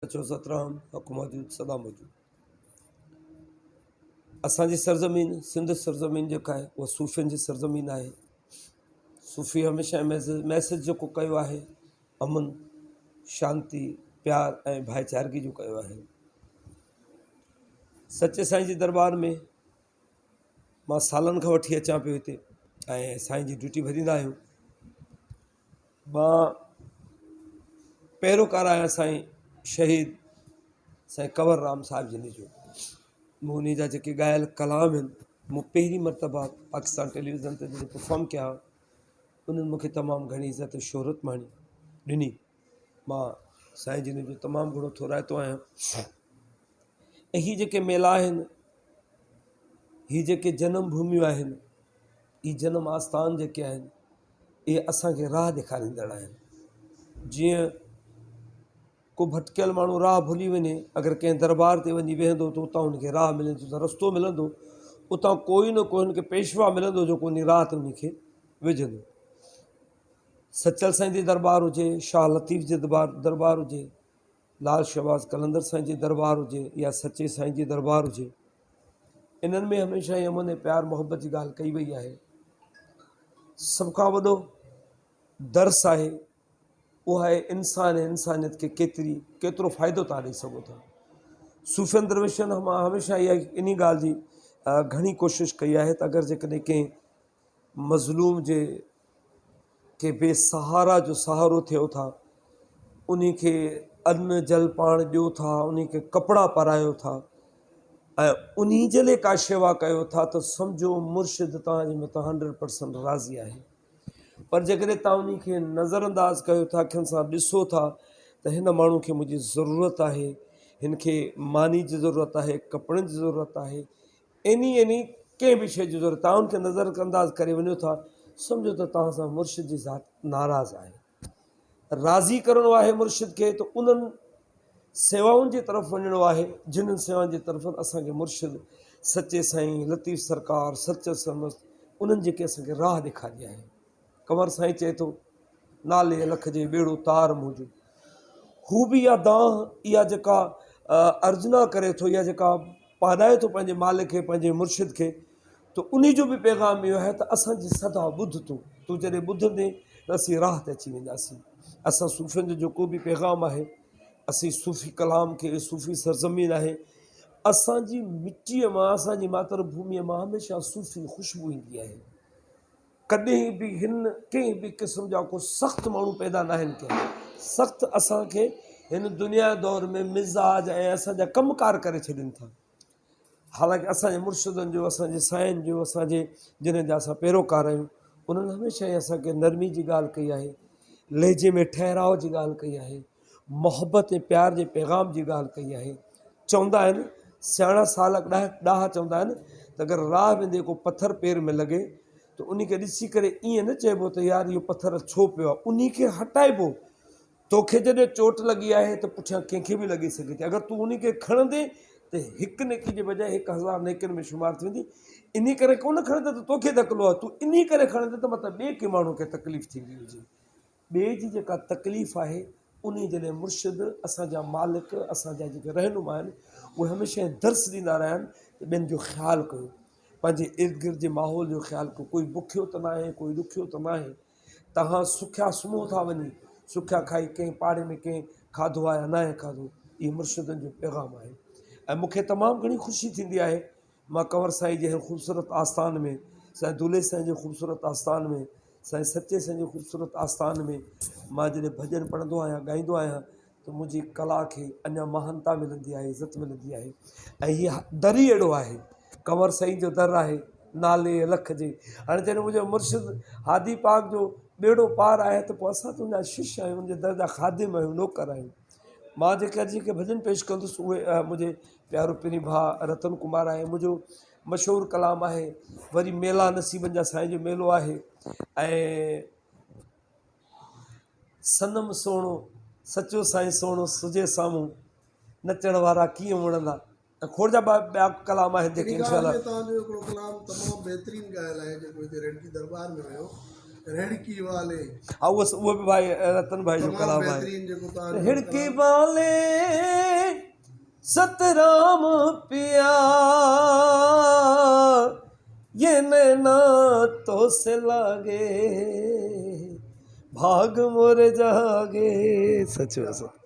اچو سترام حق موجود سدا موجود. اسان جي سرزمين سنڌ سرزمين جيڪا آهي اها صوفين جي سرزمين آهي. صوفي هميشه ميسيج جيڪو ڪيو آهي امن شانتي پيار ۽ ڀائيچارگي جو ڪيو آهي. سچي سائين جي دربار ۾ مان سالن کان وٺي اچان پيو هتي ۽ سائين جي ڊيوٽي ڀريندا آهيون. مان پيروڪار آهيان سائين شهيد سائين ڪنور رام صاحب جن جو. مون انهي جا جيڪي ڳايل ڪلام آهن مون پهرين مرتبه پاڪستان ٽيليويزن تي جڏهن پرفارم ڪيا انهن مون کي تمام گهڻي عزت ۽ شهرت ماڻي ڏني. مان سائين جن جو تمام گهڻو ٿورائتو آهيان ۽ هي جيڪي ميلا آهن هي جيڪي جنم ڀوميون آهن هي جنم آستان جيڪي آهن اهي اسان کي راهه ڏيکاريندڙ آهن. جيئن ڪو ڀٽڪيل ماڻهو راهه ڀلي وڃي، اگر ڪنهن دربار تي وڃي ويهندو ته اتان هن کي راهه ملندي، اتان رستو ملندو، اتان ڪوئي نه ڪوئي هن کي پيشوا ملندو جيڪو ان راهه تي ان کي وجهندو. سچل سائين جي دربار هجي، شاهه لطيف جي دربار هجي، لال شهباز قلندر سائين جي دربار هجي يا سچي سائين جي دربار هجي، انهن ۾ هميشه ئي امن ۽ پيار محبت جي ڳالهه ڪئي وئي آهي. سڀ کان وڏو درس آهي اهو آهي انسان ۽ انسانيت کي ڪيتري ڪيترو فائدو تان ڏئي سگهو ٿا. صوفين درويشن هميشه اها انهي ڳالهه جي گهڻي ڪوشش ڪئي آهي ته اگر جيڪڏهن ڪنهن مظلوم جي کي بي سهارا جو سهارو ٿيو ٿا، انهي کي ان جل پاڻ ڏيو ٿا، انهي کي ڪپڙا پارايو ٿا ۽ انهي جي لئي ڪا شيوا ڪيو ٿا ته سمجهو مرشد توهان جي مٿان هنڊريڊ پرسنٽ راضي آهي. پر جيڪڏهن توهان انهي کي نظر انداز ڪيو ٿا، اکين سان ڏسو ٿا ته هن ماڻهو کي منهنجي ضرورت آهي، هن کي ماني جي ضرورت آهي، ڪپڙن جي ضرورت آهي، ايني ايني ڪنهن به شيء جي ضرورت توهان ان کي نظر انداز ڪري وڃو ٿا سمجهو ته توهان سان مرشد جي ذات ناراض آهي. راضي ڪرڻو آهي مرشد کي ته انهن سيوائن جي طرف وڃڻو آهي جنھن سيوائن جي طرف اسان کي مرشد سچي سائين لطيف سرڪار سچل سرمست انهن جيڪي اسان کي راهه ڏيکاري آهي. ڪنور سائين چئي ٿو نالي الک جي ٻيڙو تار منهنجو. هو به اها دانهن اها جيڪا ارجنا ڪري ٿو اها جيڪا پاڏائي ٿو پنهنجي مالڪ کي پنهنجي مرشد کي ته انهي جو به پيغام اهو آهي ته اسان جي صدا ٻڌ تون، تون جڏهن ٻڌندين ته اسين راهه تي اچي وينداسين. اسان صوفين جو جيڪو به پيغام آهي اسين صوفي ڪلام کي صوفي سرزمين آهي اسان جي مٽيء مان اسان جي ماتر ڀوميء مان هميشه صوفي خوشبو ايندي آهي. ڪڏهن به هن ڪنهن به قسم جا ڪو سخت ماڻهو پيدا ناهن ڪيا. سخت اسان کي هن دنيا دور ۾ مزاج ۽ اسان جا ڪم ڪار ڪري ڇڏين ٿا. حالانڪه اسان جي مرشدن جو، اسان جي سائين جو، اسان جي جنھن جا اسان پيروڪار آهيون، انهن هميشه ئي اسان کي نرمي جي ڳالهه ڪئي آهي، لهجي ۾ ٺهراء جي ڳالهه ڪئي آهي. محبت ۽ پيار جي پيغام جي ڳالهه ڪئي آهي. چوندا آهن سياڻا سالڪ ڏاها چوندا آهن ته اگر راهه ويندي ڪو پٿر پير ۾ لڳي ته انهي کي ڏسي ڪري ائين نه چئبو ته يار اهو پٿر ڇو پيو آهي انهي کي هٽائبو توکي جڏهن چوٽ لڳي آهي ته پٺيان ڪنهن کي به لڳي سگهي ٿي اگر تون انهي کي کڻندين ته هڪ نيڪي جي بجاء 1000 نيڪين ۾ شمار ٿي ويندي انهي ڪري ڪونه کڻندين ته توکي ڌڪلو آهي تون انهي ڪري کڻندين ته متان ٻئي ڪنهن ماڻهو کي تڪليف ٿيندي هجي. ٻئي جي جيڪا تڪليف آهي انهي جي لاء مرشد اسان جا مالڪ اسان جا جيڪي رهنما آهن اهي هميشه درس ڏيندا رهيا آهن ته ٻين جو خيال ڪيو پنهنجي ارد گرد جي ماحول جو خيال ڪيو ڪوئي بکيو ته ناهي ڪوئي ڏکيو ته ناهي توهان سکيا سمهو ٿا وڃي سکيا کائي ڪنهن پاڙي ۾ ڪنهن کاڌو آهي يا ناهي کاڌو اهي مرشدن جو پيغام آهي ۽ مون کي تمام گهڻي خوشي ٿيندي آهي مان ڪنور سائين جي هن خوبصورت آستان ۾، سائين دولهي سائين جي خوبصورت آستان ۾، سائين سچي سائين جي خوبصورت آستان ۾ مان جڏهن ڀڄن پڙهندو آهيان، ڳائيندو آهيان ته منهنجي ڪلا کي اڃا مهانتا ملندي آهي، عزت ملندي آهي ۽ هي در ئي اهڙو آهي، ڪنور سائين جو در آهي، نالي الک جي. هاڻي جڏهن منهنجو مرشد هادي پاڪ جو ٻيڙو پار آهي ته پوء اسان ته ان جا شش آهيون، ان جي در جا خادم آهيون، نوڪر آهيون. مان جيڪي اڄ جيڪي ڀڄن پيش ڪندس اهي منهنجي پيارو پرين ڀاء رتن ڪمار آهي منهنجو مشهور ڪلام آهي وري ميلا نصيبن جا سائين جو ميلو آهي ۽ صنم سهڻو سچو سائين سهڻو سجي سامهون نچڻ وارا ڪيئن وڻندا ۽ کوڙ جا ٻيا ڪلام آهن جيڪي انشاء الله. توهان جو هڪڙو ڪلام تمام بهترين ڳايل آهي جيڪو هتي ريڙڪي درٻار ۾ هيو ريڙڪي والي. ها اهو اهو به ڀائي رتن ڀائي جو ڪلام آهي. بهترين جيڪو توهان جو ريڙڪي والي. سترام پيا يه نينا تو سي لاگي ڀاڳ مور جاڳي. سچو.